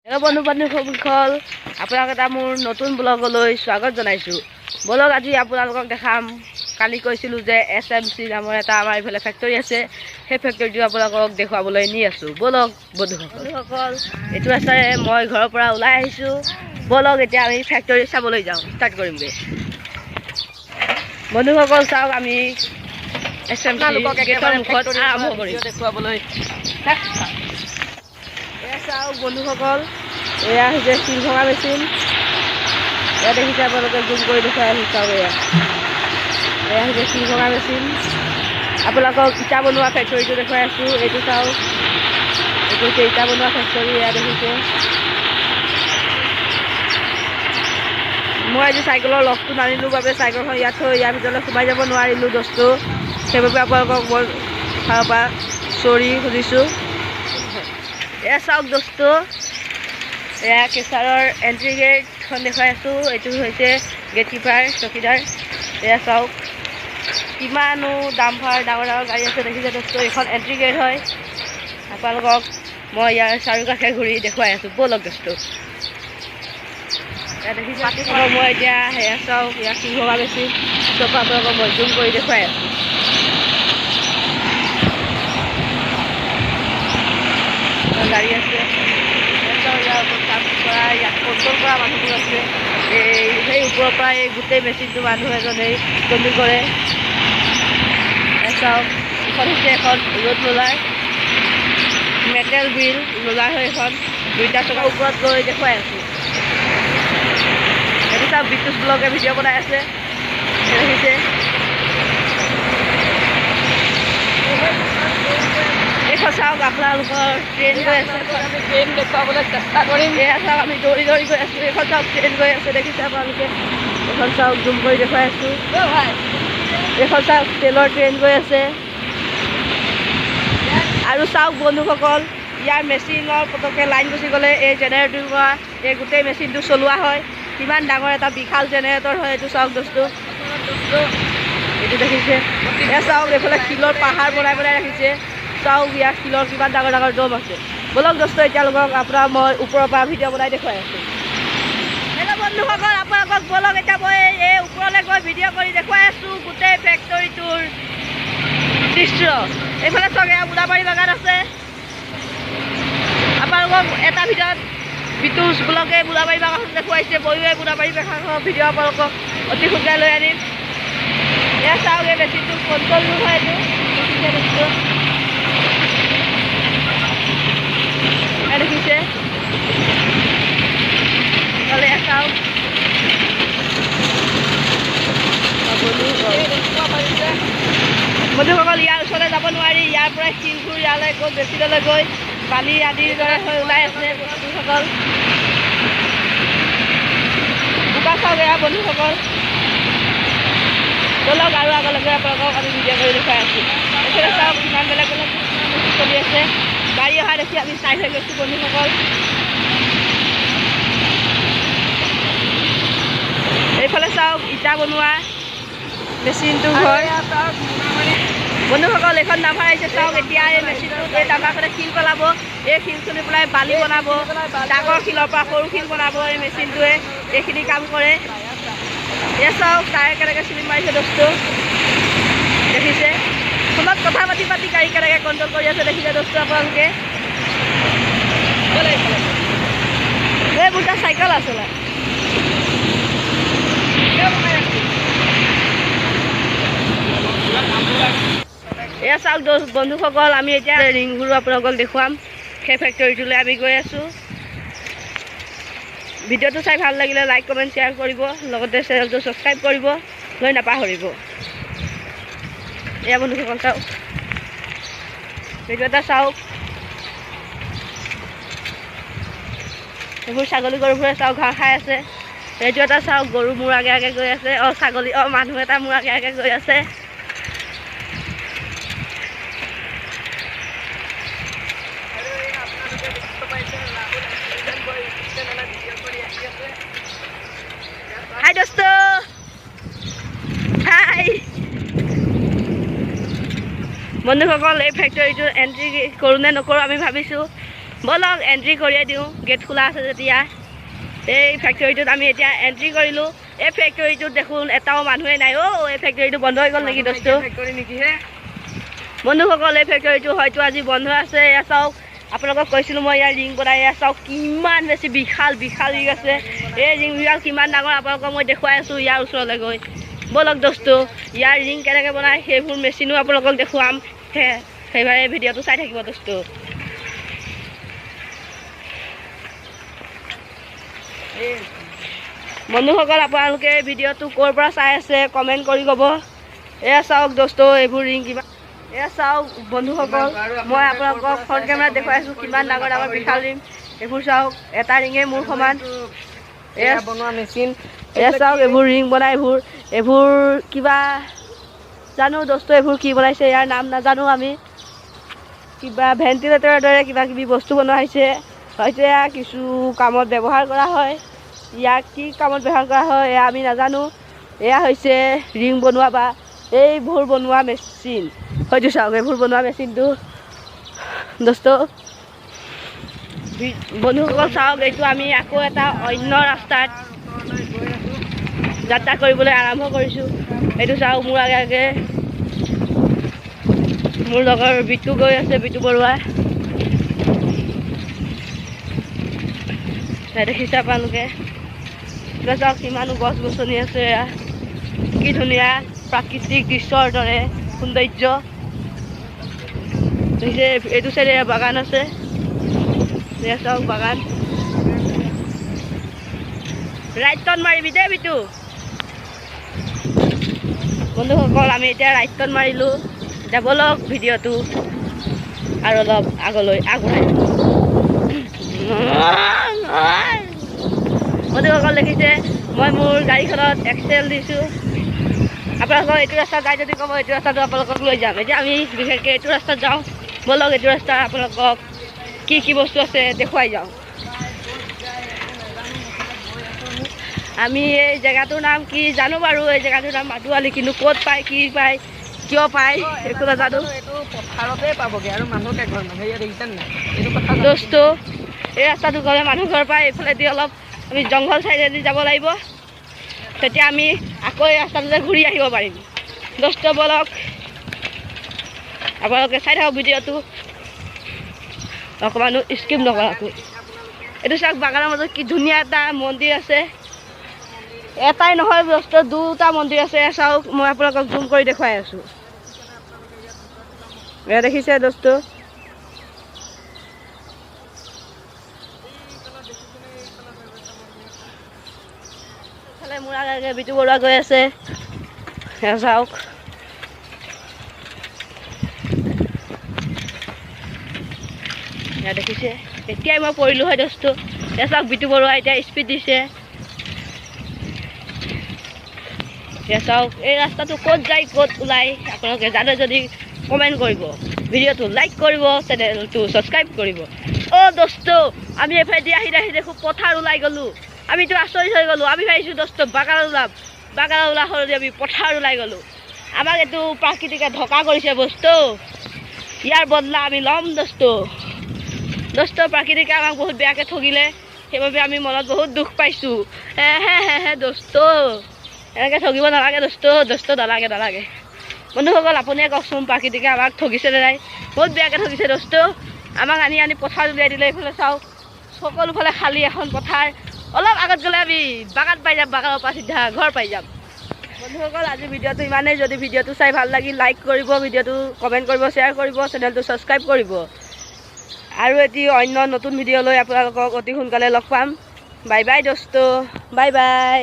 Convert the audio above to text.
Hello' বন্ধু বান্ধৱীসকল, আপোনাক এটা মোৰ নতুন ব্লগলৈ স্বাগত জনাইছোঁ। বলক আজি আপোনালোকক দেখাম। কালি কৈছিলোঁ যে এছ এম চি নামৰ এটা আমাৰ এইফালে ফেক্টৰী আছে, সেই ফেক্টৰীটো আপোনালোকক দেখুৱাবলৈ নি আছোঁ। বলক বন্ধুসকল, এইটো ৰাস্তাৰে মই ঘৰৰ পৰা ওলাই আহিছোঁ। বলক এতিয়া আমি ফেক্টৰী চাবলৈ যাওঁ, ষ্টাৰ্ট কৰিমগৈ। বন্ধুসকল চাওক, আমি এছ এম চি গেটৰ মুখত আৰম্ভ কৰিম দেখুৱাবলৈ। এয়া চাওক বন্ধুসকল, এয়া হৈছে শিল ভঙা মেচিন। এয়া দেখিছে আপোনালোকে, জুম কৰি দেখুৱাই আছোঁ। চাওক, এয়া এয়া হৈছে শিল ভঙা মেচিন। আপোনালোকক ইটা বনোৱা ফেক্টৰীটো দেখুৱাই আছোঁ। এইটো চাওক, এইটো হৈছে ইটা বনোৱা ফেক্টৰী। এয়া দেখিছে, মই আজি চাইকেলৰ লকটো নানিলোঁ বাবে চাইকেলখন ইয়াত থৈ ইয়াৰ ভিতৰলৈ সোমাই যাব নোৱাৰিলোঁ দোস্ত। সেইবাবে আপোনালোকক মই ফালৰ পৰা চৰি খুজিছোঁ। এয়া চাওক দোস্ত, এয়া কেঁচাৰৰ এণ্ট্ৰি গেটখন দেখুৱাই আছোঁ। এইটো হৈছে গেট কিপাৰ চকীদাৰ। এয়া চাওক কিমানো ডাম্পাৰ, ডাঙৰ ডাঙৰ গাড়ী আছে দেখিছে দোস্ত। এইখন এণ্ট্ৰি গেট হয়। আপোনালোকক মই ইয়াৰ চাৰিওকাষে ঘূৰি দেখুৱাই আছোঁ। ব'লক দোস্ত। এয়া দেখিছে, মই এতিয়া সেয়া চাওক, ইয়াৰ শিল ভঙা মেচিন চব আপোনালোকক মই জুম কৰি দেখুৱাই আছোঁ। গাড়ী আছে, ইয়াৰ ওপৰত কাম কৰা, ইয়াত কণ্ট্ৰল কৰা মানুহবোৰ আছে। এই সেই ওপৰৰ পৰা এই গোটেই মেচিনটো মানুহ এজনে কণ্ট্ৰল কৰে। চাওক, এইখন হৈছে এখন ৰোড ৰোলাৰ, মেটেল বিল ৰোলাৰ হয় এইখন। দুইটা চকাৰ ওপৰত গৈ দেখুৱাই আছোঁ। এইটো চাওক, বিতুষ ব্লগে ভিডিঅ' বনাই আছে, দেখিছে। এইখন চাওক, আপোনালোকৰ ট্ৰেইন গৈ আছে। আমি ট্ৰেইন দেখুৱাবলৈ চেষ্টা কৰিম। এয়া চাওক, আমি দৌৰি দৌৰি গৈ আছোঁ। এইখন চাওক, ট্ৰেইন গৈ আছে, দেখিছে আপোনালোকে। এইখন চাওক, জুম কৰি দেখুৱাই আছোঁ। এইখন চাওক, তেলৰ ট্ৰেইন গৈ আছে। আৰু চাওক বন্ধুসকল, ইয়াৰ মেচিনৰ পটককৈ লাইন গুচি গ'লে এই জেনেৰেটৰ পৰা এই গোটেই মেচিনটো চলোৱা হয়। কিমান ডাঙৰ এটা বিশাল জেনেৰেটৰ হয় এইটো। চাওক দোস্ত, এইটো দেখিছে। এয়া চাওক, এইফালে শিলৰ পাহাৰ বনাই বনাই ৰাখিছে। চাওক, ইয়াৰ শিলৰ কিমান ডাঙৰ ডাঙৰ দম আছে। ব'লক দোস্ত, এতিয়ালোকক আপোনাৰ মই ওপৰৰ পৰা ভিডিঅ' বনাই দেখুৱাই আছোঁ। হেল্ল' বন্ধুসকল, আপোনালোকক ব'লক এতিয়া মই এই ওপৰলৈ গৈ ভিডিঅ' কৰি দেখুৱাই আছোঁ গোটেই ফেক্টৰীটোৰ দৃশ্য। এইফালে চাওক, এয়া বুঢ়াবাৰী বাগান আছে। আপোনালোকক এটা ভিডিঅ'ত বিতুষ ব্লগে বুঢ়াবাৰী বাগানখন দেখুৱাইছে, ময়ো এই বুঢ়াবাৰী বাগানখনৰ ভিডিঅ' আপোনালোকক অতি সোনকালে লৈ আনিম। এয়া চাওক, এই মেচিনটো কণ্ট্ৰল ৰুম হয় এইটো। দেখিছে দোস্ত, দেখিছে। এয়া চাওক বন্ধুসকল, ইয়াৰ ওচৰলৈ যাব নোৱাৰি। ইয়াৰ পৰা শিলবোৰ ইয়ালৈ গৈ মেচিনলৈ গৈ বালি আদিৰ দৰে হৈ ওলাই আছে বন্ধুসকল। বোকা চাওক এয়া বন্ধুসকল। ব'লক আৰু আগলৈকে আপোনালোকক আমি ভিডিঅ' কৰি দেখুৱাই আছোঁ। এইফালে চাওক, কিমান বেলেগ বেলেগ চলি আছে। গাড়ী অহা দেখি আমি চাই হৈ গৈছোঁ বন্ধুসকল। এইফালে চাওক, ইটা বনোৱা মেচিনটো ঘৰ। বন্ধুসকল, এইখন ডাম্পাৰ আহিছে। চাওক, এতিয়া এই মেচিনটোত এই ডাম্পাৰখনে শিল পেলাব। এই শিল খুলি পেলাই বালি বনাব। ডাঙৰ শিলৰ পৰা সৰু শিল বনাব এই মেচিনটোৱে। এইখিনি কাম কৰে। এয়া চাওক, তাৰে কেনেকৈ চিলিং মাৰিছে দোস্ত, দেখিছে। ফোনত কথা পাতি পাতি গাড়ী কেনেকৈ কণ্ট্ৰল কৰি আছে দেখিছে দোস্ত আপোনালোকে। এই মোৰ তাত চাইকেল আছিলে। এয়া চাওক বন্ধুসকল, আমি এতিয়া ৰিংগুৰু আপোনালোকক দেখুৱাম। সেই ফেক্টৰীটোলৈ আমি গৈ আছোঁ। ভিডিঅ'টো চাই ভাল লাগিলে লাইক, কমেণ্ট, শ্বেয়াৰ কৰিব, লগতে চেনেলটো ছাবস্ক্ৰাইব কৰিব লৈ নাপাহৰিব। এয়া বন্ধুসকল চাওক, ভিডিঅ' এটা চাওক। এইবোৰ ছাগলী গৰুবোৰে চাওক ঘাঁহ খাই আছে। এইটো এটা চাওক, গৰু মোৰ আগে আগে গৈ আছে। অঁ ছাগলী, অঁ মানুহ এটা মোৰ আগে আগে গৈ আছে। হাই দোস্ত, হাই বন্ধুসকল, এই ফেক্টৰীটো এণ্ট্ৰি কৰোঁ নে নকৰোঁ আমি ভাবিছোঁ। ব'লক এণ্ট্ৰি কৰিয়ে দিওঁ, গেট খোলা আছে যেতিয়া। এই ফেক্টৰীটোত আমি এতিয়া এণ্ট্ৰি কৰিলোঁ। এই ফেক্টৰীটোত দেখোন এটাও মানুহে নাই। অ' এই ফেক্টৰীটো বন্ধ হৈ গ'ল নেকি দোস্ত? বন্ধুসকল, এই ফেক্টৰীটো হয়তো আজি বন্ধ আছে। এয়া চাওক, আপোনালোকক কৈছিলোঁ মই ইয়াৰ ৰিং বনাই। এয়া চাওক কিমান বেছি বিশাল বিশাল ৰিং আছে। এই ৰিংবিলাক কিমান ডাঙৰ আপোনালোকক মই দেখুৱাই আছোঁ ইয়াৰ ওচৰলৈ গৈ। ব'লক দোস্ত, ইয়াৰ ৰিং কেনেকৈ বনায় সেইবোৰ মেচিনো আপোনালোকক দেখুৱাম। সেইবাৰে ভিডিঅ'টো চাই থাকিব দোস্ত। বন্ধুসকল, আপোনালোকে ভিডিঅ'টো ক'ৰ পৰা চাই আছে কমেণ্ট কৰি ক'ব। এয়া চাওক দোস্ত, এইবোৰ ৰিং কিমান। এয়া চাওক বন্ধুসকল, মই আপোনালোকক ফ্ৰণ্ট কেমেৰাত দেখুৱাই আছোঁ কিমান ডাঙৰ ডাঙৰ বিশাল ৰিং। এইবোৰ চাওক, এটা ৰিঙে মোৰ সমান। এয়া বনোৱা মেচিন। এয়া চাওক, এইবোৰ ৰিং বনাই। এইবোৰ কিবা জানো দোস্ত, এইবোৰ কি বনাইছে ইয়াৰ নাম নাজানো আমি। কিবা ভেণ্টিলেটৰৰ দৰে কিবা কিবি বস্তু বনোৱা হৈছে। হয়তো এয়া কিছু কামত ব্যৱহাৰ কৰা হয়। ইয়াক কি কামত ব্যৱহাৰ কৰা হয় এয়া আমি নাজানো। এয়া হৈছে ৰিং বনোৱা বা এইবোৰ বনোৱা মেচিন। হয়তো চাওক এইবোৰ বনোৱা মেচিনটো দোস্ত। বন্ধুসকল চাওক, এইটো আমি আকৌ এটা অন্য ৰাস্তাত যাত্ৰা কৰিবলৈ আৰম্ভ কৰিছোঁ। এইটো চাওক, মোৰ আগে আগে মোৰ লগৰ বিটু গৈ আছে, বিটু বৰুৱা। দেখিছে আপোনালোকে? চাওক কিমানো গছ গছনি আছে। এয়া কি ধুনীয়া প্ৰাকৃতিক দৃশ্যৰ দৰে সৌন্দৰ্য দেখিছে। এইটো চাইডে বাগান আছে। এয়া চাওক বাগান। ৰাইট টৰ্ণ মাৰিবি দেই বিটু। বন্ধুসকল, আমি এতিয়া ৰাইট টৰ্ণ মাৰিলোঁ। এতিয়া ব'লক ভিডিঅ'টো আৰু অলপ আগলৈ আগবঢ়াই। বন্ধুসকল দেখিছে, মই মোৰ গাড়ীখনত এক্সেল দিছোঁ। আপোনালোকক এইটো ৰাস্তাত যায় যদি ক'ব, এইটো ৰাস্তাটো আপোনালোকক লৈ যাম। এতিয়া আমি বিশেষকৈ এইটো ৰাস্তাত যাওঁ। ব'লক এইটো ৰাস্তা আপোনালোকক কি কি বস্তু আছে দেখুৱাই যাওঁ। আমি এই জেগাটোৰ নাম কি জানো বাৰু, এই জেগাটোৰ নাম মাদুৱালি, কিন্তু ক'ত পায় কি পায় কিয় পায় একো নাজানো। দোস্ত, এই ৰাস্তাটো গ'লে মানুহ ঘৰ পায়। এইফালেদি অলপ আমি জংঘল চাইডেদি যাব লাগিব, তেতিয়া আমি আকৌ এই ৰাস্তাটোতে ঘূৰি আহিব পাৰিম। দোস্ত ব'লক, আপোনালোকে চাই থাকক ভিডিঅ'টো, অকণমানো স্কিপ নকৰাকৈ। এইটো চাওক, বাগানৰ মাজত কি ধুনীয়া এটা মন্দিৰ আছে। এটাই নহয় দোস্ত, দুটা মন্দিৰ আছে। চাওক, মই আপোনালোকক জুম কৰি দেখুৱাই আছোঁ। এয়া দেখিছে দোস্ত? মোৰ আগে আগে বিটু বৰুৱা গৈ আছে। এয়া চাওক, এয়া দেখিছে? এতিয়াই মই পৰিলোঁ হয় দোস্ত। এয়া চাওক, বিটু বৰুৱা এতিয়া স্পীড দিছে। এয়া চাওক, এই ৰাস্তাটো ক'ত যায় ক'ত ওলায় আপোনালোকে জানে যদি কমেণ্ট কৰিব, ভিডিঅ'টো লাইক কৰিব, চেনেলটো ছাবস্ক্ৰাইব কৰিব। অ' দোস্ত, আমি এইফালেদি আহি আহি দেখোঁ পথাৰ ওলাই গ'লোঁ। আমিতো আচৰিত হৈ গ'লোঁ। আমি ভাবিছোঁ দোস্ত বাগান ওলাম, বাগান ওলা সলনি আমি পথাৰ ওলাই গ'লোঁ। আমাক এইটো প্ৰাকৃতিকে ধোকা কৰিছে বস্তু। ইয়াৰ বদলা আমি ল'ম দোস্ত। দোস্ত, প্ৰাকৃতিকে আমাক বহুত বেয়াকৈ ঠগিলে, সেইবাবে আমি মনত বহুত দুখ পাইছোঁ। হে হে হে দোস্ত, এনেকৈ ঠগিব নালাগে দোস্ত, দোস্ত নালাগে নালাগে। বন্ধুসকল, আপুনিয়ে কওকচোন প্ৰাকৃতিকে আমাক ঠগিছে নে নাই? বহুত বেয়াকৈ ঠগিছে দোস্ত। আমাক আনি আনি পথাৰ উলিয়াই দিলে। এইফালে চাওক, সকলোফালে খালী এখন পথাৰ। অলপ আগত গ'লে আমি বাগান পাই যাম, বাগানৰ পৰা চিধা ঘৰ পাই যাম। বন্ধুসকল, আজি ভিডিঅ'টো ইমানেই। যদি ভিডিঅ'টো চাই ভাল লাগিল লাইক কৰিব, ভিডিঅ'টো কমেণ্ট কৰিব, শ্বেয়াৰ কৰিব, চেনেলটো ছাবস্ক্ৰাইব কৰিব। আৰু এটি অন্য নতুন ভিডিঅ' লৈ আপোনালোকক অতি সোনকালে লগ পাম। বাই বাই দোস্ত, বাই বাই।